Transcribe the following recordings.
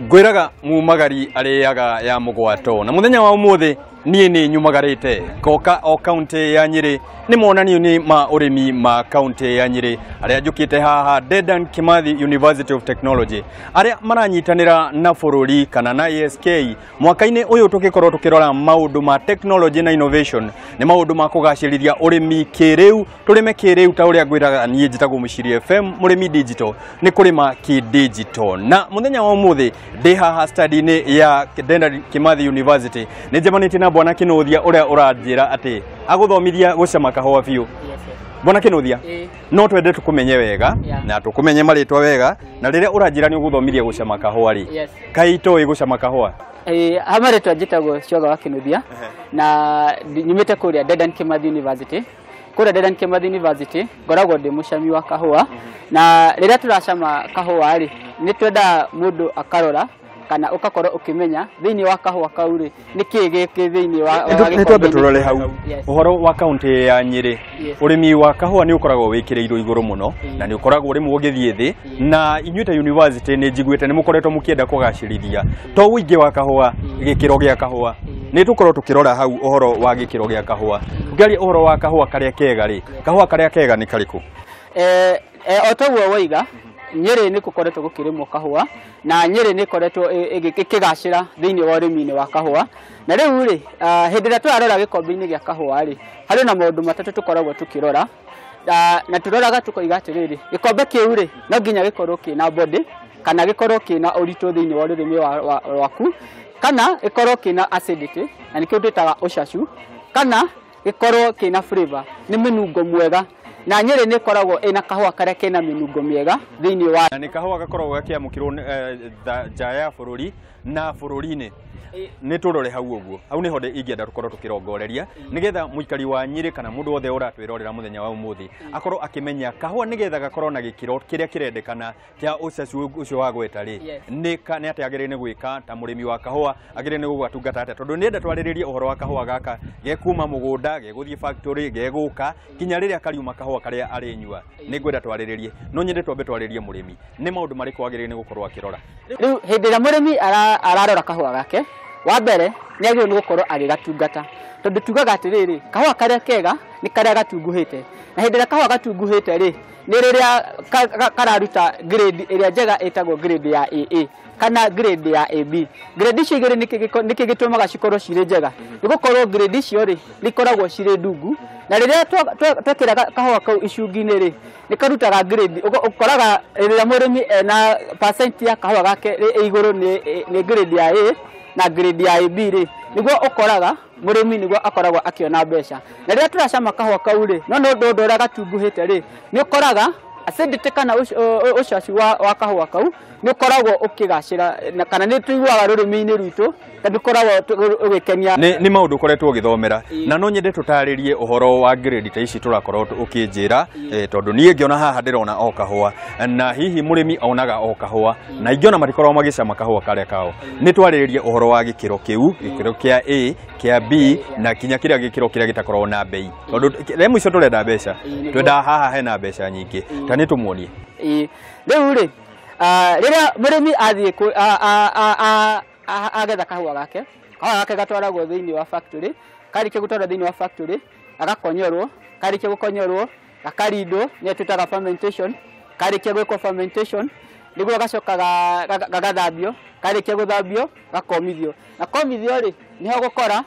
Ngwĩraga mumagari arĩaga ya mũgwato na mũthenya wa ũmũthĩ niĩ nĩ nyumagarĩte ngoka o kaunti ya Nyĩrĩ nĩ monanio nĩ ma ũrĩmi ma kaunti ya Nyĩrĩ arĩa njũkĩte haha Dedan Kimathi University of Technology arĩa maranyitanĩra na bũrũri kana na ASK mwaka-inĩ ũyũ tũgĩkorwo tũkĩrora maũndũ ma technology na innovation nĩ maũndũ ma kũgacĩrithia ũrĩmi kĩrĩu tũrĩme kĩrĩu ta ũrĩa ngwĩraga niĩ njĩtagwo Mũciri FM mũrĩmi digital nĩ kũrĩma kĩ-digital na mũthenya wa ũmũthĩ ndĩ haha study-inĩ ya Dedan Kimathi University nĩ njemanĩtie na bwana Kinuthia ũrĩa ũranjĩra atĩ agũthomithia gũcama kahũa biũ. Bwana Kinuthia, no twende tukumenye wega na tukumenye marĩtwa wega na rĩrĩa ũranjĩra nĩ ũgũthomithia gũcama kahũa rĩ, kaĩ itoĩ gũcama kahũa? Ha marĩtwa njĩtagwo Cioga wa Kinuthia na nyumĩte kũrĩa Dedan Kimathi University. Kũrĩa Dedan Kimathi University ngoragwo ndĩ mũcami wa kahũa na rĩrĩa tũracama kahũa rĩ nĩ twendaga mũndũ akarora kana ukakorwo ukimenya thiini wa kahũa kau rĩ nĩ kĩĩ gĩkĩ thiini wa nĩ twambe tũrore hau ũhoro wa kaunti ya Nyĩrĩ. Ũrĩmi wa kahũa nĩ ũkoragwo wĩkĩrĩirwo igũrũ mũno na nĩ ũkoragwo rĩmwe ũgĩthiĩ thĩ na inyuĩ ta university nĩ njiguĩte nĩ mũkoretwo mũkĩenda kũgacĩrithia to ũingĩ wa kahũa gĩkĩro gĩa kahũa nĩ tũkorwo tũkĩrora hau ũhoro wa gĩkĩro gĩa kahũa. Tũkĩaria ũhoro wa kahũa karĩa kega rĩ, kahũa karĩa kega nĩ karĩkũ? O taguo waiga Nyĩrĩ nĩ gũkoretwo gũkĩrĩmwo kahũa na Nyĩrĩ nĩ ĩkoretwo ĩkĩgacĩra thĩinĩ wa ũrĩmi-inĩ wa kahũa na rĩu rĩ hĩndĩ ĩrĩa tũrarora gĩkombe-inĩ gĩa kahũa rĩ harĩ na maũndũ matatũ tũkoragwo tũkĩrora na tũroraga tũkoiga atĩrĩrĩ gĩkombe kĩu rĩ no nginya gĩkorwo kĩna body kana gĩkorwo kĩna ũritũ thĩinĩ wa ũrĩmi waku kana gĩkorwo kĩna acidity na nĩkĩo twĩtaga ũcacu kana gĩkorwo kĩna flavor nĩ mĩnungo mwega na Nyĩrĩ nĩ ĩkoragwo ĩna kahũa karĩa kena mĩnungo mĩega thĩinĩ wa na nĩ kahũa gakoragwo gakĩamũkĩrwo nja ya bũrũri na bũrũri-inĩ. Nĩ tũrore hau ũguo hau nĩho ingĩenda tũkorwo tũkĩrongoreria nĩgetha mũikari wa Nyĩrĩ kana mũndũ wothe ũratwĩrorera mũthenya wa ũmũthĩ akorwo akĩmenya kahũa nĩgetha gakorwo na gĩkĩro kĩrĩa kĩrendekana kĩa ũcacu ũcio wa gweta rĩ nĩ atĩa agĩrĩire nĩ gwĩka ta mũrĩmi wa kahũa agĩrĩire nĩ gũgatungata atĩa tondũ nĩenda twarĩrĩrie ũhoro wa kahũa gaka gekuma mũgũnda gegũthiĩ factory gegũka kinya rĩrĩa kariuma kahũa karĩa arĩnyua. Nĩ ngwenda twarĩrĩrie no nyende twambe twarĩrie mũrĩmi nĩ maũndũ marĩkũ agĩrĩire nĩ gũkorwo akĩrora. Rĩu hĩndĩ ĩrĩa mũrĩmi ararora kahũa gake wa mbere nĩ agĩrĩirwo nĩ gũkorwo agĩgatungata tondũ tugaga atĩrĩrĩ kahũa karĩa kega nĩ karĩa gatunguhĩte na hĩndĩ ĩrĩa kahũa gatunguhĩte rĩ nĩ rĩrĩa kararuta grade ĩrĩa njega ĩtagwo grade ya AA kana grade ya AB. Grade icio igĩrĩ nĩkĩ gĩtũmaga cikorwo cirĩ njega nĩ gũkorwo grade icio rĩ nĩ ikoragwo cirĩ ndungu na rĩrĩa twekĩra kahũa kau icungi-inĩ rĩ nĩ karutaga grade ũkoraga rĩrĩa mũrĩmi ena percent ya kahũa gake ĩ igũrũ nĩ grade ya A na grade ya AB rĩ nĩguo ũkoraga mũrĩmi nĩguo akoragwo akĩona mbeca na rĩrĩa tũracama kahũa kau rĩ no nĩ ũndũ ũrĩa gatunguhĩte rĩ nĩ ũkoraga acidity kana ũcacu wa kahũa kau nĩ ũkoragwo ũkĩgacĩra kana nĩ tũiguaga rũrĩmĩ-inĩ rwitũ tondũ ũkoragwo ũgĩkenia. Nĩ maũndũ ũkoretwo ũgĩthomera na no nyende tũtarĩrie ũhoro wa grade ta ici tũrakorwo ũkĩnjĩra tondũ niĩ ngĩona haha ndĩrona o kahũa na hihi mũrĩmi onaga o kahũa na ingĩona matikoragwo magĩcama kahũa karĩa kao. Nĩ twarĩrĩrie ũhoro wa gĩkĩro kĩu gĩkĩro kĩa A kĩa B na kinya kĩrĩa gĩkĩro kĩrĩa gĩtakoragwo na bei tondũ rĩmwe icio tũrenda mbeca twendaga haha hena mbeca nyingĩ ta nĩ tũmuonie. Rĩu rĩ rĩrĩa mũrĩmi athiĩ agetha kahũa gake gatwaragwo thĩinĩ wa factory karĩkia gũtwarwo thĩinĩ wa factory agakonyorwo karĩkia gũkonyorwo gakarindwo nĩyo twĩtaga fermentation karĩkia gwĩkwo fermentation nĩguo gacoka gagathambio karĩkia gũthambio gakomithio na komithio rĩ nĩho gũkora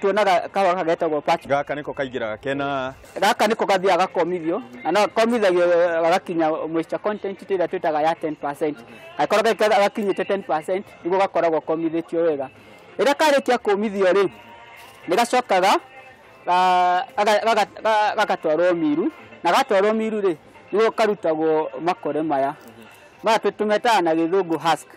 tuonaga kahũa gagetagwo patch. Gaka nĩko kaingĩraga kena gaka nĩko gathiaga gakomithio na no komithagio gagakinya moisture content ĩrĩa twĩtaga ya 10% gakorwo gakinyĩte 10% nĩguo gakoragwo komithĩtio wega. Rĩrĩa karĩkia kũmithio rĩ nĩ gacokaga gagatwarwo miru na gatwarwo miru rĩ nĩguo karutagwo makore maya maya tũmetaga na gĩthũngũ husk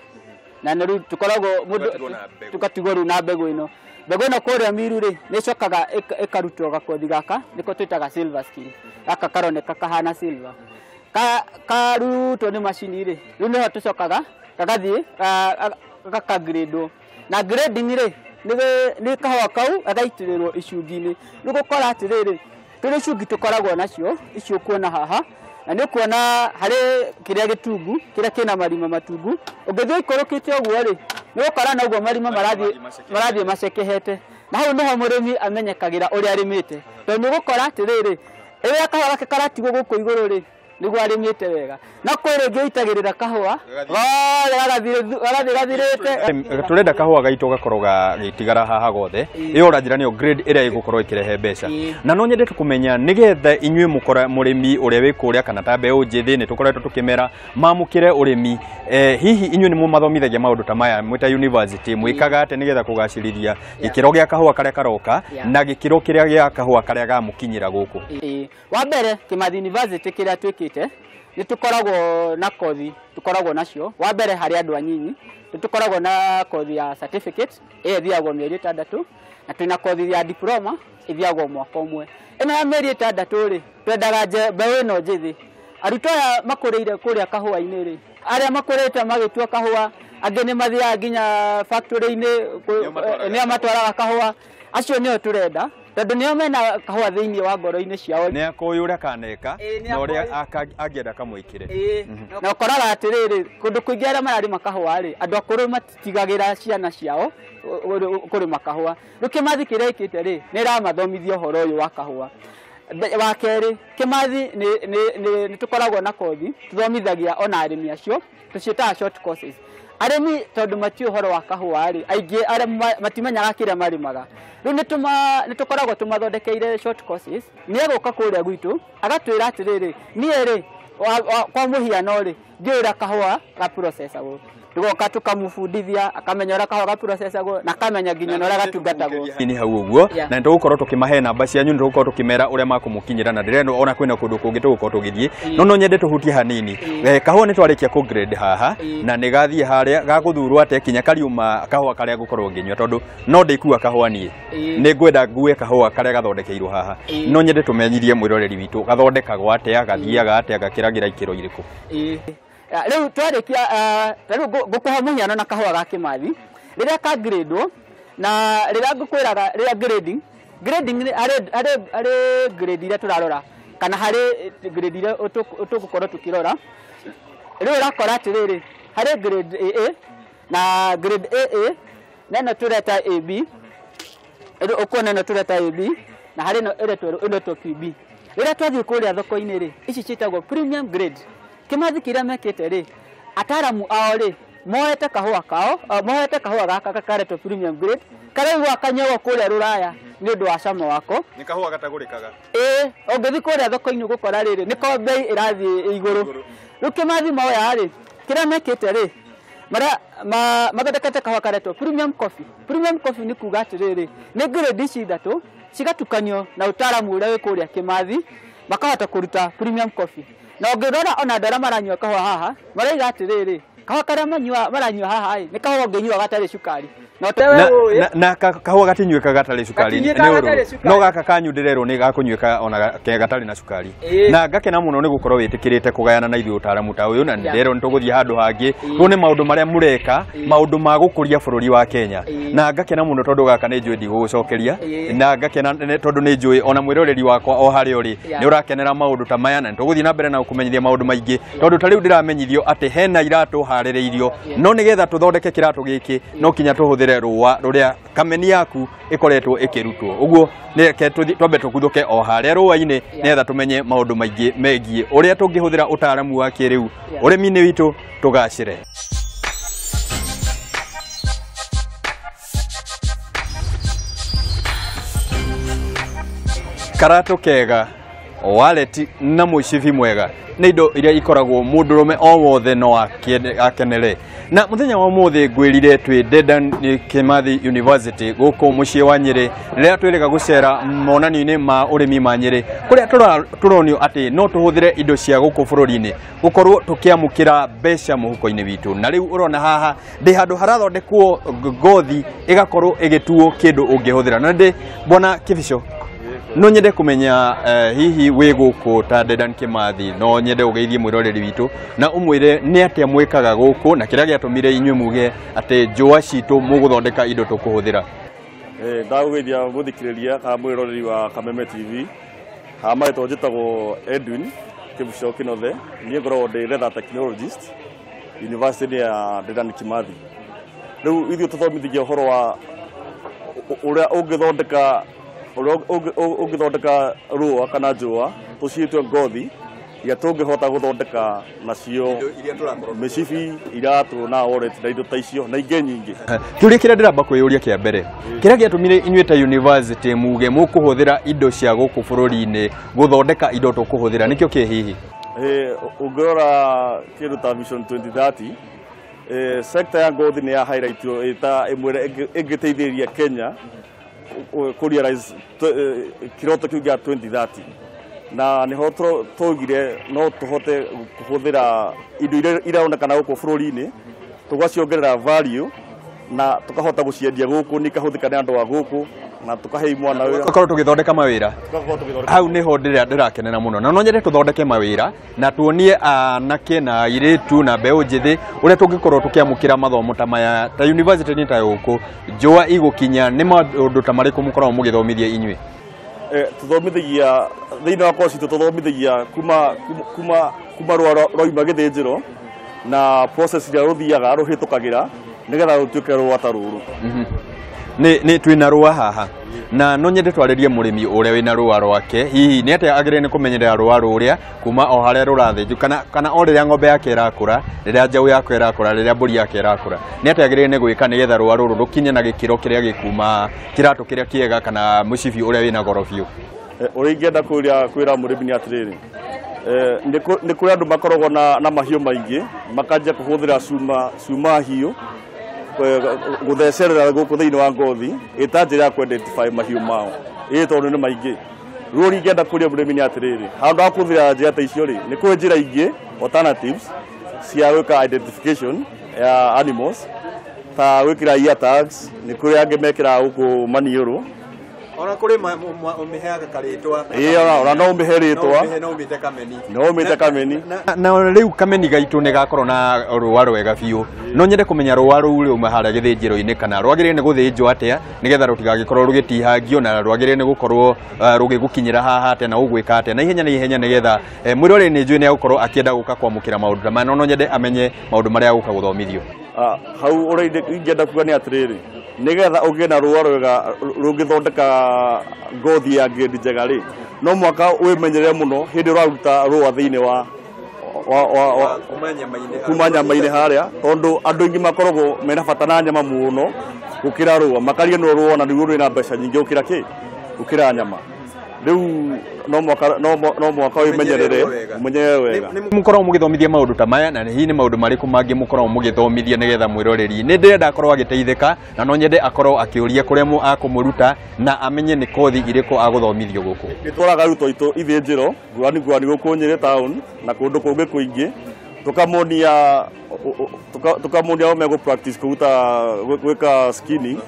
na nĩ rĩu tũkoragwo mũndũ tũgatigwo rĩu na mbegũ ĩno. Mbegũ ĩno kũrĩa miru rĩ nĩ ĩcokaga ĩkarutwo gakothi gaka nĩko twĩtaga silver skin gaka karoneka kahana silver karutwo nĩ macini rĩ rĩu nĩho tũcokaga gagathiĩ gakagradwo na grading rĩ nĩ kahũa kau gagaitĩrĩrwo icungi-inĩ. Rĩu gũkora atĩrĩrĩ tũrĩ icungi tũkoragwo nacio icio ũkuona haha Na nĩ ũkuona harĩ kĩrĩa gĩtungu kĩrĩa kĩna marima matungu, ũngĩthiĩ ũikũrũkĩte ũguo rĩ, nĩ ũgũkora noguo marima marathiĩ macekehete. Na hau nĩho mũrĩmi amenyekagĩra ũrĩa arĩmĩte, tondũ nĩ ũgũkora atĩrĩrĩ, rĩrĩa kahũa gake karatigwo gũkũ igũrũ rĩ, nĩguo arĩmĩte wega. No kwĩ rĩngĩ ũitagĩrĩra kahũa gothe gagathiĩ gathirĩte. Turenda kahũa gaitũ gakorwo gagĩtigara haha gothe. Ĩyo ũranjĩra nĩyo grade ĩrĩa ĩgũkorwo ĩkĩrehe mbeca. Na no nyende kũmenya nĩgetha inyuĩ mũkora mũrĩmi ũrĩa wĩ kũrĩa kana ta mbeũ njĩthĩ nĩ tũkoretwo tũkĩmera mamũkĩre ũrĩmi, hihi inyuĩ nĩ mũmathomithagia maũndũ ta maya mwĩ ta university, mwĩkaga atĩa nĩgetha kũgacĩrithia gĩkĩro gĩa kahũa karĩa karoka na gĩkĩro kĩrĩa gĩa kahũa karĩa gamũkinyĩra gũkũ? Wa mbere Kimathi University kĩrĩa twĩkĩte nĩ tũkoragwo na kothi, tũkoragwo nacio. Wa mbere harĩ andũ anyinyi nĩ tũkoragwo na kothi ya certificate ĩyo ĩthiagwo mĩeri 6, na twĩna kothi ya diploma ĩthiagwo mwaka ũmwe. Ĩno ya mĩeri 6 rĩ, twendaga mbeũ ĩno njĩthĩ. Arutwo aya makũrĩire kũrĩa kahũa-inĩ rĩ, arĩa makũrĩte magĩtua kahũa, angĩ nĩ mathiaga nginya factory-inĩ, nĩo matwaraga kahũa. Acio nĩo tũrenda, tondũ nĩo mena kahũa thĩinĩ wa ngoro-inĩ ciao. Nĩ akũĩ ũrĩa kaneka na ũrĩa angĩenda kamwĩkĩre. Na ũkoraga atĩrĩrĩ, kũndũ kũingĩ arĩa mararĩma kahũa rĩ, andũ akũrũ matitigagĩra ciana ciao kũrĩma kahũa. Rĩu Kĩmathi kĩrĩa ĩkĩte rĩ, nĩ ĩramathomithia ũhoro ũyũ wa kahũa. Wa kerĩ, Kĩmathi nĩ tũkoragwo na kothi tũthomithagia ona arĩmi acio, tũciĩtaga short courses. Arĩmi tondũ matiũĩ ũhoro wa kahũa rĩ, aingĩ arĩa matimenyaga kĩrĩa marĩmaga. Rĩu nĩ tũkoragwo tũmathondekeire short courses. Nĩ egũka kũrĩa gwitũ agatwĩra atĩrĩrĩ, niĩ rĩ, kwa mũhiano rĩ, ndiũĩ ũrĩa kahũa gaprocessagwo. Tũgoka tũkamũbundithia, akamenya ũrĩa kahũa gaprocessagwo na akamenya nginya ũrĩa gatungatagwo. Nĩ hau ũguo, na nĩ tũgũkorwo tũkĩmahe namba cianyu, nĩ tũgũkorwo tũkĩmera ũrĩa makũmũkinyĩra, na ndĩrenda ona kwĩna kũndũ kũngĩ tũgũkorwo tũgĩthiĩ. No nyende tũhutie hanini. Kahũa nĩ twarĩkia kũ grade haha, na nĩ gathiĩ harĩa gagũthurwo atĩa kinya kariuma kahũa karĩa ngũkorwo ngĩnyua, tondũ no ndĩkua kahũa niĩ. Nĩ ngwenda ngue kahũa karĩa gathondekeirwo haha. No nyende tũmenyithie mwĩroreri witũ gathondekagwo atĩa, gathiaga atĩa, gakĩragĩra ikĩro irĩkũ. Rĩu twarĩkia, rĩu ngũkũhe mũhiano na kahũa ga Kĩmathi rĩrĩa ka grade-wo, na rĩrĩa ngũkwĩraga rĩrĩa grading nĩ harĩ grade iria tũrarora kana harĩ grade iria tũgũkorwo tũkĩrora. Rĩu ũrakora atĩrĩrĩ, harĩ grade AA na grade AA na ĩno tũreta AB, rĩu ũkuona ĩno tũreta AB na harĩ ĩno ĩretwo PB. Rĩrĩa twathiĩ kũrĩa thoko-inĩ rĩ, ici ciĩtagwo premium grade. Kĩmathi kĩrĩa mekĩte rĩ, ataramu ao rĩ, moete kahũa kao, moete kahũa gaka karetwo premium grade, karĩa rĩu gakanyuagwo kũrĩa Rũraya nĩ ũndũ wa cama wako. Nĩ kahũa gatagũrĩkaga. Ĩĩ, ũngĩthiĩ kũrĩa thoko-inĩ ũgũkora rĩrĩ, nĩko bei ĩrathiĩ igũrũ. Rĩu Kĩmathi moya rĩ, kĩrĩa mekĩte rĩ, mathondekete kahũa karetwo premium coffee. Premium coffee nĩ kuga atĩrĩrĩ, nĩ grade ici ithatũ cigatukanio na ũtaaramu ũrĩa wĩ kũrĩa Kĩmathi, makahota kũruta premium coffee. Na ũngĩrora ona andũ arĩa maranyua kahũa haha, marauga atĩrĩrĩ, kahũa karĩa maranyua haha ĩ, nĩ kahũa ũngĩnyua gatarĩ cukari. Na kahũa gatinyuĩkaga gatarĩ cukari, nĩ ũrũ. No gaka kanyu ndĩrerwo nĩ gakũnyuĩka ona gatarĩ na cukari. Na ngakena mũno nĩ gũkorwo wĩtĩkĩrĩte kũgayana na ithuĩ ũtaaramu ta ũyũ, na ndĩrerwo nĩ tũgũthiĩ handũ hangĩ tuone maũndũ marĩa mũreka, maũndũ ma gũkũria bũrũri wa Kenya. Na ngakena mũno tondũ gaka nĩ njũĩ ndigũgũcokeria, na ngakena tondũ nĩ njũĩ ona mwĩroreri wakwa o harĩa ũrĩ nĩ ũrakenera maũndũ ta maya, na tũgũthiĩ na mbere na gũkũmenyithia maũndũ maingĩ, tondũ ta rĩu ndĩramenyithio atĩ hena iratũ harĩrĩirio, no nĩgetha tũthondeke kĩratũ gĩkĩ no kinya tũhũthĩre rũa rũrĩa kameni yaku ĩkoretwo ĩkĩrutwo. Ũguo nĩreke twambe tũkuthũke o harĩa rũa-inĩ nĩgetha tũmenye maũndũ maingĩ megiĩ ũrĩa tũngĩhũthĩra ũtaaramu wa kĩrĩu ũrĩmi-inĩ witũ tũgacĩre. Karatũ kega, wallet na mũcibi mwega nĩ indo iria ikoragwo mũndũrũme o wothe no akenere. Na mũthenya wa ũmũthĩ ngwĩrire twĩ Dedan Kimathi University gũkũ mũciĩ wa Nyĩrĩ, rĩrĩa twĩrĩga gũcera monanio-inĩ ma ũrĩmi ma Nyĩrĩ, kũrĩa tũronio atĩ no tũhũthĩre indo cia gũkũ bũrũri-inĩ gũkorwo tũkĩamũkĩra mbeca mũhuko-inĩ witũ. Na rĩu ũrona haha ndĩ handũ harathondekwo ngothi ĩgakorwo ĩgĩtuo kĩndũ ũngĩhũthĩra. Na ndĩ bwana Kĩbico, no nyende kũmenya hihi wĩ gũkũ ta Dedan Kimathi, no nyende ũgeithie mwĩroreri witũ na ũmwĩre nĩ atĩa mwĩkaga gũkũ na kĩrĩa gĩatũmire inyuĩ muge atĩ njũa citũ mũgũthondeka indo tũkũhũthĩra. Ndagũgeithia mũthikĩrĩria kana mwĩroreri wa Kameme TV. Ha marĩtwa njĩtagwo Edwin Kĩbuco Kĩnothe, niĩ ngoragwo ndĩ leather technologist University ya Dedan Kimathi. Rĩu ithuĩ tũthomithagia ũhoro wa ũrĩa ũngĩthondeka ũrĩa ũngĩthondeka rũa kana njũa tũciĩtwe ngothi iria tũngĩhota gũthondeka nacio mĩcibi, iratũ na wallet na indo ta icio na ingĩ nyingĩ. Kĩũria kĩrĩa ndĩramba kwĩyũria kĩa mbere, kĩrĩa gĩatũmire inyuĩ ta university muge mũkũhũthĩra indo cia gũkũ bũrũri-inĩ gũthondeka indo tũkũhũthĩra, nĩkĩo kĩ hihi? Ũngĩrora kĩndũ ta Vision 2030, sector ya ngothi nĩ ya highlightirwo ĩta ĩmwe ĩrĩa ĩngĩteithĩrĩria Kenya kũ realize kĩroto kĩu gĩa 2030, na nĩho twaugire no tũhote kũhũthĩra indo iria ironekana gũkũ bũrũri-inĩ, tũgaciongerera value na tũkahota gũciendia gũkũ, nĩ ikahũthĩka nĩ andũ a gũkũ na tũkahe imwana wĩra. Tũkorwo tũgĩthondeka mawĩra. Tũgakorwo tũgĩthondeka. Hau nĩho ndĩrakenera mũno, na no nyende tũthondeke mawĩra na tuonie anake na airĩtu na mbeũ njĩthĩ ũrĩa tũngĩkorwo tũkĩamũkĩra mathomo ta maya ta university nĩ ta gũkũ njũa igũkinya. Nĩ maũndũ ta marĩkũ mũkoragwo mũgĩthomithia inyuĩ? Tũthomithagia thĩinĩ wa course itũ, tũthomithagia kuma rũa rwauma gĩthĩnjĩro na process ĩrĩa rũthiaga rũhĩtũkagĩra nĩgetha rũtuĩke rũa ta rũrũ. Nĩ twĩna rũa haha na no nyende twarĩrie mũrĩmi ũrĩa wĩna rũa rwake, hihi nĩ atĩa agĩrĩire nĩ kũmenyerera rũa rũrĩa kuma o harĩa rũrathĩnjwo kana o rĩrĩa ng'ombe yake ĩrakũra, rĩrĩa njaũ yake ĩrakũra, rĩrĩa mbũri yake ĩrakũra, nĩ atĩa agĩrĩire nĩ gwĩka nĩgetha rũa rũrũ rũkinye na gĩkĩro kĩrĩa gĩkuma kĩratũ kĩrĩa kĩega kana mũcibi ũrĩa wĩna goro biũ? Ũrĩa ingĩenda kwĩra mũrĩmi nĩ atĩrĩrĩ, nĩ kũrĩ andũ makoragwo na mahiũ maingĩ, makanjia kũhũthĩra cuma hiũ gũthecerera gũkũ thĩinĩ wa ngothi ĩta njĩra ya kũ-identify mahiũ mao, ĩĩ tondũ nĩ maingĩ. Rĩu ũrĩa ingĩenda kũria mũrĩmi nĩ atĩrĩrĩ, handũ ha kũhũthĩra njĩra ta icio rĩ, nĩ kũrĩ njĩra ingĩ, alternatives cia gwĩka identification ya animals, ta gwĩkĩra ear tags. Nĩ kũrĩ angĩ mekĩraga gũkũ maniũrũ. Ona kũrĩ ũmĩheaga karĩtwa. Ĩĩ, ona no ũmĩhe rĩtwa. No ũmĩte kameni. No ũmĩte kameni. Na rĩu kameni gaitũ nĩ gakorwo na rũa rwega biũ. No nyende kũmenya rũa rũu rĩuma harĩa gĩthĩnjĩro-inĩ kana rwagĩrĩire nĩ gũthĩnjwo atĩa nĩgetha rũtigagĩkorwo rũgĩtihangio, na rwagĩrĩire nĩ gũkorwo rũgĩgũkinyĩra haha atĩa na ũgwĩka atĩa na ihenya nĩgetha mwĩroreri nĩ njũĩ nĩ egũkorwo akĩenda gũka kwamũkĩra maũndũ ta maya, no nyende amenye maũndũ marĩa egũka gũthomithio. Hau ũrĩa ingĩenda kuga nĩ atĩrĩrĩ, nĩgetha ũgĩe na rũa rwega rũngĩthondeka ngothi ya grade njega rĩ, no mũhaka wĩmenyerere mũno hĩndĩ ũraruta rũa thĩinĩ wa kuma nyama-inĩ. Kuma nyama-inĩ harĩa, tondũ andũ aingĩ makoragwo mena bata na nyama mũno gũkĩra rũa, makaria no rũa na nĩguo rwĩna mbeca nyingĩ gũkĩra kĩ gũkĩra nyama. Rĩu no mũhaka wĩmenyerere, ũmenyerere wega. Mũkoragwo mũgĩthomithia maũndũ ta maya, na hihi nĩ maũndũ marĩkũ mangĩ mũkoragwo mũgĩthomithia nĩgetha mwĩroreri, nĩ ndĩrenda akorwo agĩteithĩka na no nyende akorwo akĩũria kũrĩa akũmũruta na amenye nĩ kothi irĩkũ agũthomithio gũkũ? Nĩ twaraga arutwo aitũ ithĩnjĩro ngũrani ngũrani gũkũ Nyĩrĩ town na kũndũ kũngĩ kũingĩ, tũkamonia o megũ practice kũruta gwĩka skinning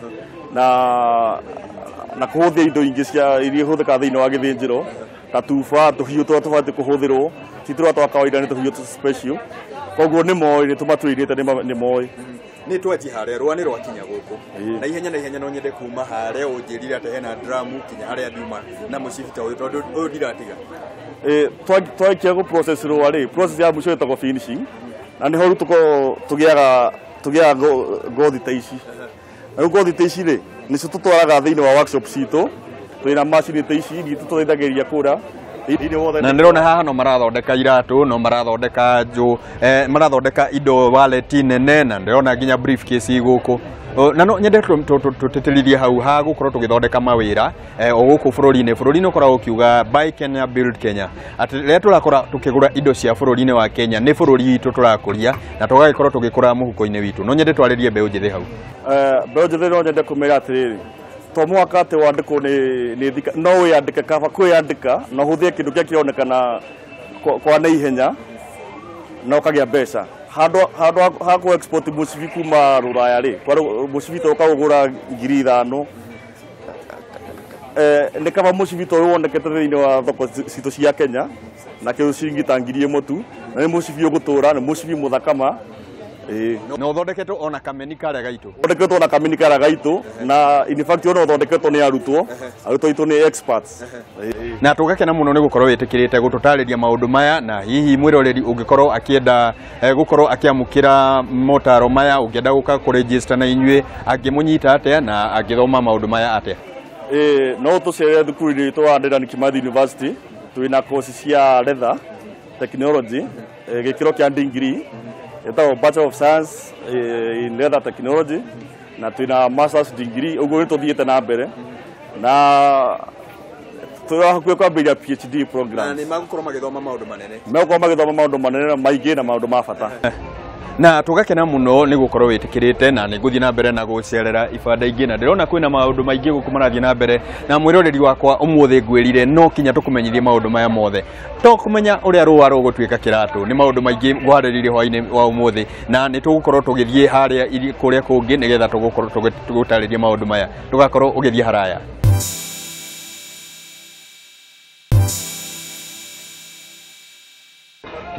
na kũhũthia indo ingĩ cia iria ihũthĩkaga thĩinĩ wa gĩthĩnjĩro ta tuba, tũhiũ tũrĩa tũbatiĩ kũhũthĩrwo, ti tũrĩa twa kawaida, nĩ tũhiũ special. Koguo nĩ moĩ, nĩ tũmatũirĩte, nĩ moĩ. Nĩ twanji harĩa rũa nĩ rwakinya gũkũ na ihenya no nyende kuma harĩa ũnjĩrire atĩ hena dramu kinya harĩa ndiuma na mũcibi ta ũyũ, tondũ ũyũ ndiratiga. Twarĩkia gũ process rũa rĩ, process ya mũico ĩtagwo finishing, na nĩho rĩu tũkoragwo tũgĩaga ngothi ta ici. Na rĩu ngothi ta ici rĩ, nĩcio tũtwaraga thĩinĩ wa workshop citũ. Twĩna macini ta ici iria tũteithagĩrĩria kũra thĩinĩ wothe. Na ndĩrona haha no marathondeka iratũ, no marathondeka njũ, marathondeka indo, wallet nene, na ndĩrona nginya briefcase gũkũ. Na no nyende tũtĩtĩrithie hau ha gũkorwo tũgĩthondeka mawĩra o gũkũ bũrũri-inĩ ũkoragwo ũkiuga "Buy Kenya, Build Kenya", atĩ rĩrĩa tũrakora tũkĩgũra indo cia bũrũri-inĩ wa Kenya, nĩ bũrũri witũ tũrakũria na tũgagĩkorwo tũgĩkũra mũhuko-inĩ witũ. No nyende twarĩrie mbeũ njĩthĩ hau. Mbeũ njĩthĩ no nyende kũmĩra atĩrĩrĩ, to mũhaka atĩ wandĩkwo nĩ thika, no wĩyandĩke, kaba kwĩyandĩka na ũhũthĩre kĩndũ kĩrĩa kĩronekana kwa naihenya na ũkagĩa mbeca handũ ha kũ export mũcibi kuma rũraya rĩ, kwa mũcibi ta ũkaũgũra 5,000, nĩ kaba mũcibi ta ũyũ wonekete thĩinĩ wa thoko citũ cia Kenya na kĩu ciringi ta 1,000 tu, na nĩ mũcibi ũgũtũra, nĩ mũcibi mũthaka ma. Ĩĩ. Na ũthondeketwo ona kameni karĩa gaitũ. Ũthondeketwo na kameni karĩa gaitũ, na in fact ona ũthondeketwo nĩ arutwo aitũ nĩ experts. Na tũgakena mũno nĩ gũkorwo wĩtĩkĩrĩte gũtũtarĩria maũndũ maya, na hihi mwĩroreri ũngĩkorwo akĩenda gũkorwo akĩamũkĩra motaro maya, ũngĩenda gũka kũregister na inyuĩ, angĩmũnyita atĩa na angĩthoma maũndũ maya atĩa? No tũcerere thukuru-inĩ witũ wa Dedan Kimathi University. Twĩna kosi cia leather technology, gĩkĩro kĩa degree ĩtagwo Bachelor of Science in Leather Technology, na twĩna Masters degree. Ũguo nĩ tũthiĩte na mbere na tũrĩ hakuhĩ kwambĩrĩria PhD programs. Na nĩ magũkorwo magĩthoma maũndũ manene. Megũkorwo magĩthoma maũndũ manene na maingĩ na maũndũ ma bata. Na tũgakena mũno nĩ gũkorwo wĩtĩkĩrĩte, na nĩ ngũthiĩ na mbere na gũcerera ibanda ingĩ, na ndĩrona kwĩna maũndũ maingĩ gũkũ marathiĩ na mbere. Na mwĩroreri wakwa, ũmũthĩ ngwĩrire no kinya tũkũmenyithie maũndũ maya mothe, to kũmenya ũrĩa rũa rũgũtuĩka kĩratũ. Nĩ maũndũ maingĩ ngũharĩrĩirie hwaĩ-inĩ wa ũmũthĩ, na nĩ tũgũkorwo tũgĩthiĩ harĩa kũrĩa kũngĩ nĩgetha tũgũkorwo tũgũtarĩrie maũndũ maya. Ndũgakorwo ũgĩthiĩ haraya.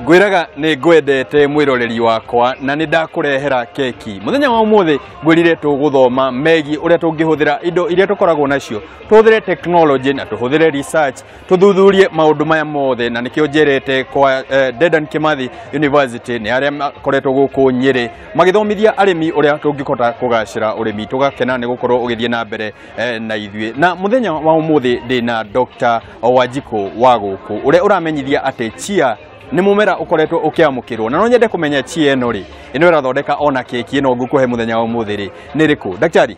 Ngwĩraga nĩ ngwendete mwĩroreri wakwa, na nĩ ndakũrehera keki. Mũthenya wa ũmũthĩ ngwĩrire tũgũthoma megiĩ ũrĩa tũngĩhũthĩra indo iria tũkoragwo nacio, tũhũthĩre technology na tũhũthĩre research, tũthuthurie maũndũ maya mothe. Na nĩkĩo njerete kwa Dedan Kimathi University, nĩ arĩa makoretwo gũkũ Nyĩrĩ magĩthomithia arĩmi ũrĩa tũngĩhota kũgacĩra ũrĩmi. Tũgakena nĩ gũkorwo ũgĩthiĩ na mbere na ithuĩ. Na mũthenya wa ũmũthĩ ndĩna Dr. Wanjikũ wa gũkũ, ũrĩa ũramenyithia atĩ chia nĩ mũmera ũkoretwo ũkĩamũkĩrwo. Na no nyende kũmenya chia ĩno rĩ, ĩno ĩrathondeka ona keki ĩno ngũkũhe mũthenya wa ũmũthĩ rĩ, nĩ rĩkũ? Daktari,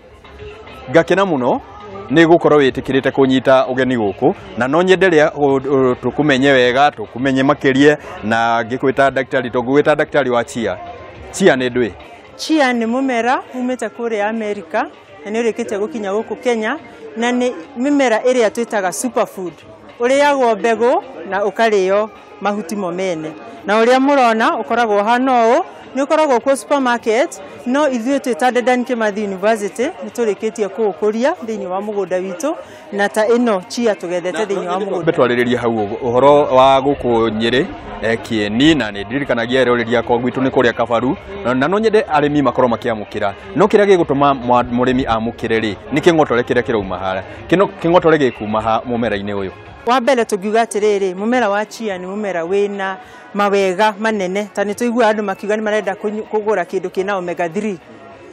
ngakena mũno nĩ gũkorwo wĩtĩkĩrĩte kũnyita ũgeni gũkũ, na no nyende rĩa tũkũmenye wega, tũkũmenye makĩria, na ngĩkwĩta daktari, tũngĩgwĩta daktari wa chia. Chia nĩ ndũĩ? Chia nĩ mũmera umĩte kũrĩa Amerika, na nĩ ũrĩkĩtie gũkinya gũkũ Kenya, na nĩ mĩmera ĩrĩa twĩtaga superfood. Ũrĩagwo mbegũ na ũkarĩo mahuti mo mene. Na ũrĩa mũrona ũkoragwo ũhana ũũ, nĩ ũkoragwo kuo supermarket, no ithuĩ twĩ ta Dedan Kimathi University nĩ tũrĩkĩtie kũũkũria thĩinĩ wa mũgũnda witũ, na ta ĩno chia tũgethete thĩinĩ wa mũgũnda. Twarĩrĩria hau ũhoro wa gũkũ Nyĩrĩ Kieni, na nĩ ndirikanagia eroreri akwa gwitũ nĩ kũrĩa Kabaru, na no nyende arĩmi makorwo makĩamũkĩra. No kĩrĩa gĩgũtũma mũrĩmi amũkĩre rĩ, nĩ kĩng'otore kĩrĩa kĩrauma harĩa. Kĩng'otore gĩkuma ha mũmera-inĩ ũyũ. Wa mbere tũngiuga atĩrĩrĩ, mũmera wa chia nĩ mũmera wĩna mawega manene, ta nĩ tũiguaga andũ makiuga nĩ marenda kũgũra kĩndũ kĩna omega 3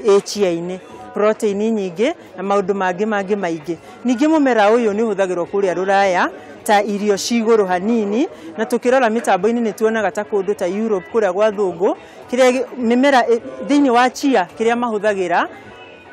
ĩ chia-inĩ, protein nyingĩ na maũndũ mangĩ maingĩ. Ningĩ mũmera ũyũ nĩ ũhũthagĩrwo kũrĩa rũraya ta irio cigũrũ hanini, na tũkĩrora mĩtambo-inĩ nĩ tuonaga ta kũndũ ta Europe kũrĩa gwa thũngũ, kĩrĩa mĩmera thĩinĩ wa chia kĩrĩa mahũthagĩra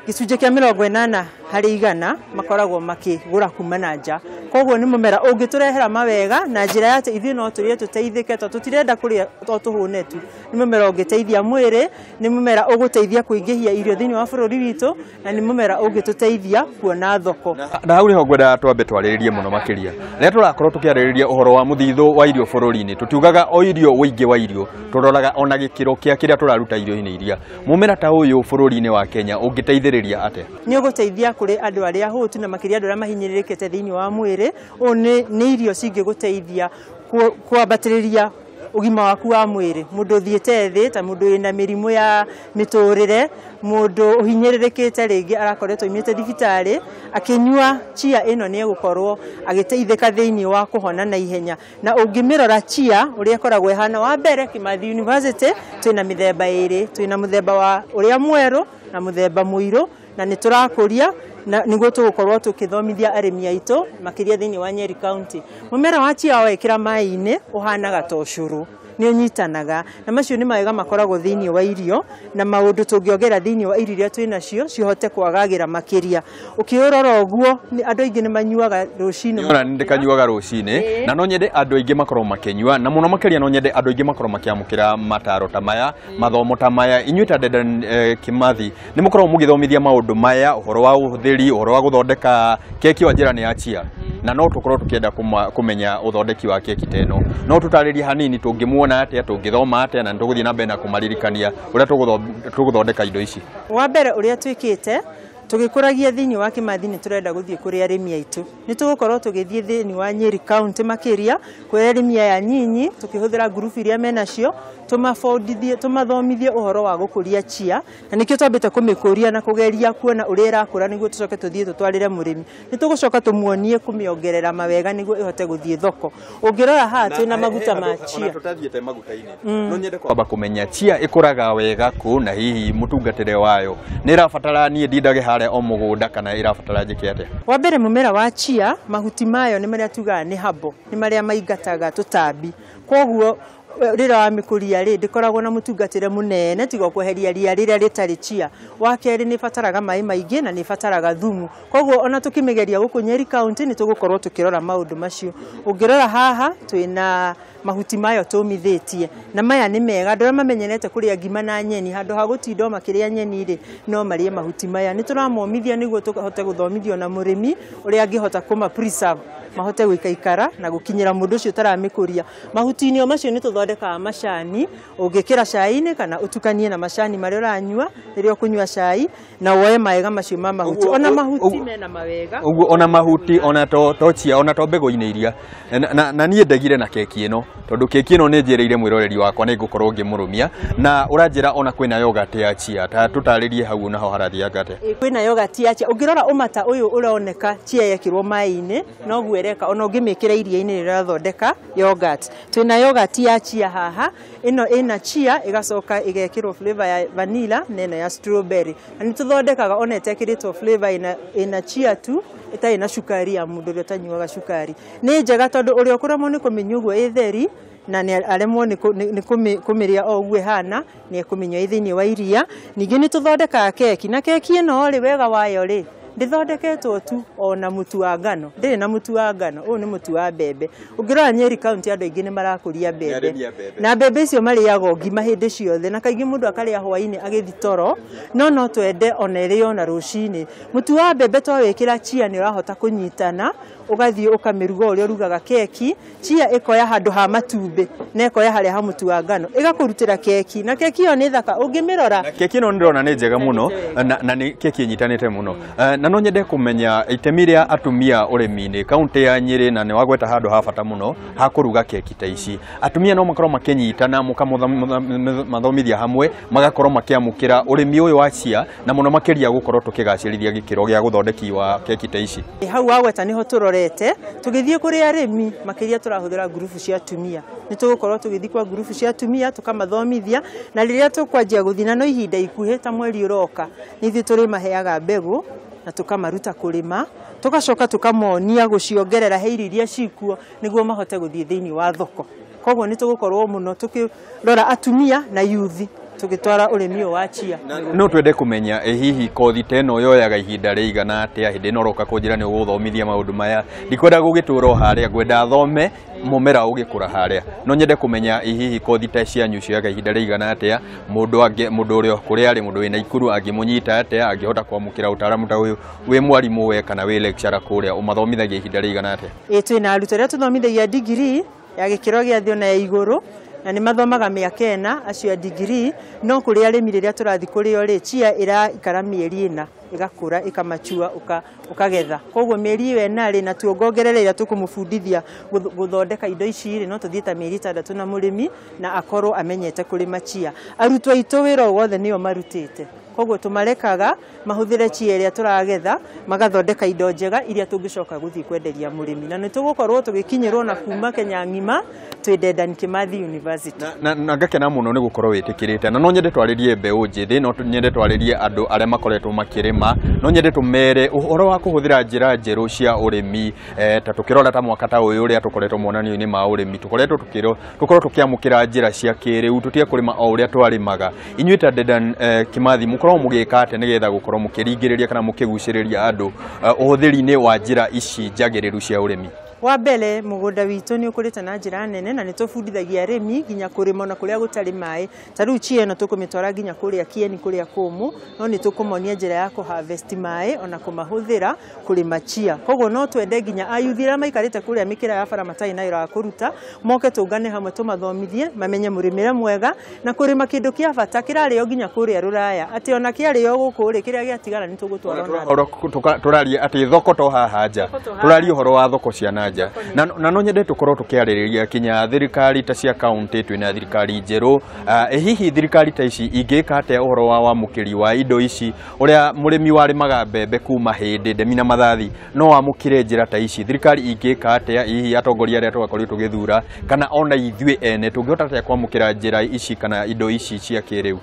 gĩcunjĩ kĩa 80 harĩ 100 makoragwo makĩgũra kuma na nja. Koguo nĩ mũmera ũngĩtũrehera mawega na njĩra ya atĩ ithuĩ no tũrĩe tũteithĩke, tondũ tũtirenda kũrĩa to tũhũne tu. Nĩ mũmera ũngĩteithia mwĩrĩ, nĩ mũmera ũgũteithia kũingĩhia irio thĩinĩ wa bũrũri witũ, na nĩ mũmera ũngĩtũteithia kuona thoko. Na hau nĩho ngwendaga twambe twarĩrĩrie mũno makĩria. Rĩrĩa tũrakorwo tũkĩarĩrĩria ũhoro wa mũthithũ wa irio bũrũri-inĩ, tũtiugaga o irio ũingĩ wa irio, tũroraga ona gĩkĩro kĩa kĩrĩa tũraruta irio-inĩ iria. Mũmera ta ũyũ bũrũri-inĩ wa Kenya ũngĩteithĩrĩria atĩa? Nĩ ũgũteithia kũrĩ andũ arĩa ahũtu na makĩria andũ arĩa mahinyĩrĩrĩkĩte thĩinĩ wa mwĩrĩ. Ũũ nĩ irio cingĩgũteithia kwambatĩrĩria ũgima waku wa mwĩrĩ. Mũndũ ũthiĩte thĩ, ta mũndũ wĩna mĩrimũ ya mĩtũrĩre, mũndũ ũhinyĩrĩrĩkĩte rĩngĩ arakoretwo aumĩte thibitarĩ, akĩnyua chia ĩno nĩ egũkorwo agĩteithĩka thĩinĩ wa kũhona na ihenya. Na ũngĩmĩrora chia ũrĩa ĩkoragwo ĩhana, wa mbere Kimathi University twĩna mĩthemba ĩrĩ, twĩna mũthemba wa ũrĩa mwerũ na mũthemba mũirũ, na nĩ tũrakũria na nĩguo tũgũkorwo tũkĩthomithia arĩmi aitũ makĩria thĩinĩ wa Nyeri County. Mũmera wa chia wekĩra maĩ-inĩ ũhanaga ta ũcũrũ, nĩ ũnyitanaga, na macio nĩ mawega makoragwo thĩinĩ wa irio, na maũndũ tũngĩongera thĩinĩ wa irio iria twĩ nacio cihote kwagagĩra makĩria. Ũkĩũrora ũguo, andũ aingĩ nĩ manyuaga rũcinĩ. Ona nĩ ndĩkanyuaga rũcinĩ, na no nyende andũ aingĩ makorwo makĩnyua, na mũno makĩria no nyende andũ aingĩ makorwo makĩamũkĩra mataro ta maya, mathomo ta maya. Inyuĩ ta Dedan Kimathi nĩ mũkoragwo mũgĩthomithia maũndũ maya, ũhoro wa ũhũthĩri, ũhoro wa gũthondeka keki wa njĩra nĩ ya chia, na no tũkorwo tũkĩenda kũmenya ũthondeki wa keki ta ĩno. No tũtarĩrie hanini tũngĩmuona atĩa, tũngĩthoma atĩa, na nĩtũgũthiĩ na mbere na kũmaririkania ũrĩa tũgũthondeka indo ici. Wa mbere ũrĩa twĩkĩte, Tũgĩkũragia thĩinĩ wa Kimathi nĩ tũrenda gũthiĩ kũrĩ arĩmi aitũ. Nĩ tũgũkorwo tũgĩthiĩ thĩinĩ wa Nyeri County makĩria kũrĩ arĩmi aya nyinyi tũkĩhũthĩra ngurubu iria menacio tũmabundithie tũmathomithie ũhoro wa gũkũria chia, na nĩkĩo twambĩte kũmĩkũria na kũgeria kuona ũrĩa ĩrakũra nĩguo tũcoke tũthiĩ tũtwarĩre mũrĩmi. Nĩ tũgũcoka tũmuonie kũmĩongerera mawega nĩguo ĩhote gũthiĩ thoko. Ũngĩrora haha twĩna maguta ma chia. Ona tũtathiĩte maguta-inĩ, no nyende kwamba kũmenya chia ĩkũraga wega kũ, na hihi mũtungatĩre wayo nĩ ĩrabatara niĩ ndindage harĩa o mũgũnda kana ĩrabatara njĩke atĩa? Wa mbere mũmera wa chia mahuti mayo nĩ marĩa tugaga nĩ habo, nĩ marĩa maingataga tũtambi. Koguo rĩrĩa wamĩkũria rĩ ndĩkoragwo na mũtungatĩre mũnene tiga kweheria ria rĩrĩa rĩtarĩ chia. Wa kerĩ nĩ ĩbataraga maĩ maingĩ na nĩ ĩbataraga thumu. Koguo ona tũkĩmĩgeria gũkũ Nyeri County nĩ tũgũkorwo tũkĩrora maũndũ macio. Ũngĩrora haha twĩna mahuti mayo tũmithĩtie na maya nĩ mega, andũ arĩa mamenyerete kũrĩa ngima na nyeni handũ ha gũtinda makĩrĩa nyeni rĩ no marĩe mahuti maya. Nĩ tũramomithia nĩguo tũhote gũthomithio na mũrĩmi ũrĩa angĩhota kũma preserve mahote gũikaikara na gũkinyĩra mũndũ ũcio ũtaramĩkũria. Mahuti-inĩ o macio nĩ tũthondekaga macani, ũngĩkĩra cai-inĩ kana ũtukanie na macani marĩa ũranyua rĩrĩa ũkũnyua cai, na woe maega macio ma mahuti. Ona mahuti mena mawega. Ũguo ona mahuti ona to chia ona to mbegũ-inĩ iria na niĩ ndegire na keki ĩno tondũ keki ĩno nĩ njĩrĩire mwĩroreri wakwa nĩ ngũkorwo ngĩmũrũmia, na ũranjĩra ona kwĩna yogurt ya chia, ta tũtarĩrie hau naho harathianga atĩa? Kwĩna yogurt ya chia. Ũngĩrora ũmata ũyũ ũroneka chia yekĩrwo maĩ-inĩ noguo ĩreka, ona ũngĩmĩkĩra iria-inĩ rĩrathondeka yogurt. Twĩna yogurt ya chia haha, ĩno ĩna chia ĩgacoka ĩgekĩrwo flavor ya vanilla na ĩno ya strawberry. Na nĩ tũthondekaga ona ĩtekĩrĩtwo flavor ĩna chia tu ĩtarĩ na cukari ya mũndũ ũrĩa ũtanyuaga cukari. Nĩ njega tondũ ũrĩa ũkũremwo nĩ kũmĩnyua ũguo ĩ theri na nĩ aremwo nĩ kũmĩrĩa o ũguo ĩhana, nĩ ekũmĩnyua ĩ thĩinĩ wa iria. Ningĩ nĩ tũthondekaga keki, na keki ĩno rĩ wega wayo rĩ ndĩthondeketwo tu ona mũtu wa ngano, ndĩrĩ na mũtu wa ngano, ũyũ nĩ mũtu wa mbembe. Ũngĩrora Nyeri County andũ aingĩ nĩ marakũria mbembe, na mbembe icio marĩaga ngima hĩndĩ ciothe, na kaingĩ mũndũ akarĩa hwaĩ-inĩ agĩthiĩ toro, no twende ona ĩrĩo na rũcinĩ. Mũtu wa mbembe twawĩkĩra chia nĩ ũrahota kũnyitana, ũgathiĩ ũkamĩruga ũrĩa ũrugaga keki. Chia ĩkoya handũ ha matumbĩ na ĩkoya harĩa ha mũtu wa ngano ĩgakũrutĩra keki, na keki ĩyo nĩ thaka ũngĩmĩrora. Keki ĩno ndĩrona nĩ njega mũno na nĩ keki ĩnyitanĩte mũno. Na no nyende kũmenya itemi rĩa atumia ũrĩmi-inĩ kaunti ya Nyeri, na nĩ wagweta handũ ha bata mũno ha kũruga keki ta ici. Atumia no makorwo makĩnyitana mũkamathomithia hamwe, magakorwo makĩamũkĩra ũrĩmi ũyũ wa chia, na mũno makĩria gũkorwo tũkĩgacĩrithia gĩkĩro gĩa gũthondeki wa keki ta ici. Hau wagweta nĩho tũrorete tũgĩthiĩ kũrĩ arĩmi, makĩria tũrahũthĩra ngurubu cia atumia. Nĩ tũgũkorwo tũgĩthiĩ kwa ngurubu cia atumia tũkamathomithia, na rĩrĩa tũkwanjia gũthiĩ na no ihinda ikuhĩ ta mweri ũroka nĩ ithuĩ tũrĩmaheaga mbegũ na tũkamaruta kũrĩma, tũgacoka tũkamonia gũciongerera he irio iria cikuo nĩguo mahote gũthiĩ thĩinĩ wa thoko. Koguo nĩ tũgũkorwo mũno tũkĩrora atumia na yuthi tũgĩtwara ũrĩmi ũyũ wa chia. No twende kũmenya hihi kothi ta ĩno yoyaga ihinda rĩigana atĩa hĩndĩ ĩno ũroka kũnjĩra nĩ ũgũthomithia maũndũ maya. Ndikwenda gũgĩtũra o harĩa, ngwenda thome mũmera ũgĩkũra harĩa. No nyende kũmenya hihi kothi ta cianyu cioyaga ihinda rĩigana atĩa, mũndũ ũrĩa kũrĩa arĩ, mũndũ wĩna ikuru angĩmũnyita atĩa, angĩhota kwamũkĩra ũtaaramu ta ũyũ, wĩ mwarimũ we kana wĩ lecturer kũrĩa, ũmathomithagia ihinda rĩigana atĩa? Ĩ twĩna arutwo arĩa tũthomithagia degree ya gĩkĩro gĩa thĩ ona ya igũrũ, na nĩ mathomaga mĩaka ĩna acio a degree. No kũrĩ arĩmi rĩrĩa tũrathiĩ kũrĩo rĩ, chia ĩraikara mĩeri ĩna ĩgakũra ĩkamachua ũkagetha. Koguo mĩeri ĩyo ĩna rĩ, na tuongongerera ĩrĩa tũkũmũbundithia gũthondeka indo ici rĩ, no tũthiĩ ta mĩeri ĩtandatũ na mũrĩmi na akorwo amenyete kũrĩma chia. Arutwo aitũ wĩra o wothe nĩo marutĩte, koguo tũmarekaga mahũthĩre chia ĩrĩa tũragetha magathondeka indo njega iria tũngĩcoka gũthiĩ kwenderia mũrĩmi. Na nĩ tũgũkorwo tũgĩkinyĩrwo na kuma Kenya ng'ima twĩ Dedan Kimathi University. Na ngakena mũno nĩ gũkorwo wĩtĩkĩrĩte, na no nyende twarĩrie mbeũ njĩthĩ, no nyende twarĩrie andũ arĩa makoretwo makĩrĩma, no nyende tũmere ũhoro wa kũhũthĩra njĩra njerũ cia ũrĩmi, ta tũkĩrora ta mwaka ta ũyũ ũrĩa tũkoretwo monanio-inĩ ma ũrĩmi, tũkoretwo tũkorwo tũkĩamũkĩra njĩra cia kĩrĩu, tũtige kũrĩma o ũrĩa twarĩmaga. Inyuĩ ta Dedan Kimathi mũkorwo mũgĩka atĩa nĩgetha gũkorwo mũkĩringĩrĩria kana mũkĩgucĩrĩria andũ ũhũthĩri-inĩ wa njĩra ici njagĩrĩru cia ũrĩmi? Wa mbere mũgũnda witũ nĩ ũkũrĩte na njĩra nene na nĩ tũbundithagia arĩmi nginya kũrĩma ona kũrĩa gũtarĩ maĩ. Ta rĩu chia ĩno tũkũmĩtwara nginya kũrĩa Kieni kũrĩa kũmũ, no nĩ tũkũmonia njĩra ya kũ harvest maĩ ona kũmahũthĩra kũrĩma chia. Koguo no twende nginya ayuthi arĩa maikarĩte kũrĩa mĩkĩra ya bara matarĩ na wĩra wa kũruta moke tũngane hamwe tũmathomithie mamenye mũrĩmĩre mwega na kũrĩma kĩndũ kĩa bata kĩrarĩo nginya kũrĩa rũraya, atĩ ona kĩarĩo gũkũ rĩ, kĩrĩa gĩatigara nĩ tũgũtwara ona Tũraria atĩ thoko to haha nja, tũraria ũhoro wa thoko cia na nja, na no nyende tũkorwo tũkĩarĩrĩria kinya thirikari ta cia kaunti. Twĩna thirikari njerũ, hihi thirikari ta ici ingĩka atĩa ũhoro wa wamũkĩri wa indo ici? Ũrĩa mũrĩmi warĩmaga mbembe kuma hĩndĩ ndemi na mathathi no amũkĩre njĩra ta ici, thirikari ingĩka atĩa? Hihi atongoria arĩa tũgakorirwo tũgĩthura kana ona ithuĩ ene tũngĩhota atĩa kwamũkĩra njĩra ici kana indo ici cia kĩrĩu?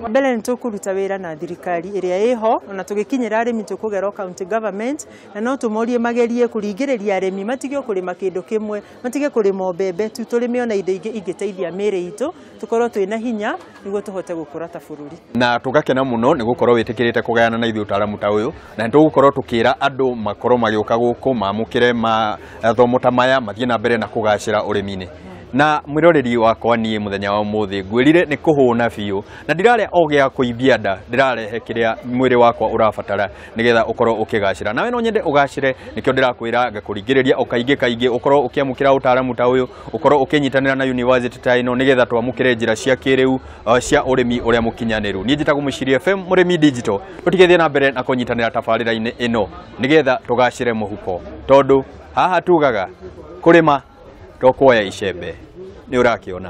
Mbere nĩ tũkũruta wĩra na thirikari ĩrĩa ĩho, ona tũgĩkinyĩra arĩmi tũkũgera county government, na no tũmorie magerie kũringĩrĩria arĩmi matige kũrĩma kĩndũ kĩmwe, matige kũrĩma mbembe tu, tũrĩme ona indo ingĩ ingĩteithia mĩĩrĩ itũ tũkorwo twĩna hinya nĩguo tũhote gũkũra ta bũrũri. Na tũgakena mũno nĩ gũkorwo wĩtĩkĩrĩte kũgayana na ithuĩ ũtaaramu ta ũyũ, na nĩ tũgũkorwo tũkĩra andũ makorwo magĩũka gũkũ mamũkĩre mathomo ta maya, mathiĩ na mbere na kũgacĩra ũrĩmi-inĩ. Na mwĩroreri wakwa, niĩ mũthenya wa ũmũthĩ ngwĩrire nĩ kũhũna biũ na ndirarĩa o gĩa kũimbia nda, ndĩrarehe kĩrĩa mwĩrĩ wakwa ũrabatara nĩgetha ũkorwo ũkĩgacĩra. Nawe no nyende ũgacĩre, nĩkĩo ndĩrakwĩra ngakũringĩrĩria o kaingĩ kaingĩ ũkorwo ũkĩamũkĩra ũtaaramu ta ũyũ, ũkorwo ũkĩnyitanĩra na university ta ĩno nĩgetha twamũkĩre njĩra cia kĩrĩu cia ũrĩmi ũrĩa mũkinyanĩru. Niĩ njĩtagwo Mũciri FM, mũrĩmi digital. Tũtigĩthiĩ na mbere na kũnyitanĩra tabarĩra-inĩ ĩno nĩgetha tũgacĩre mũhuko, tondũ haha tugaga kũrĩma to kuoya icembe. Nĩ ũrakĩona.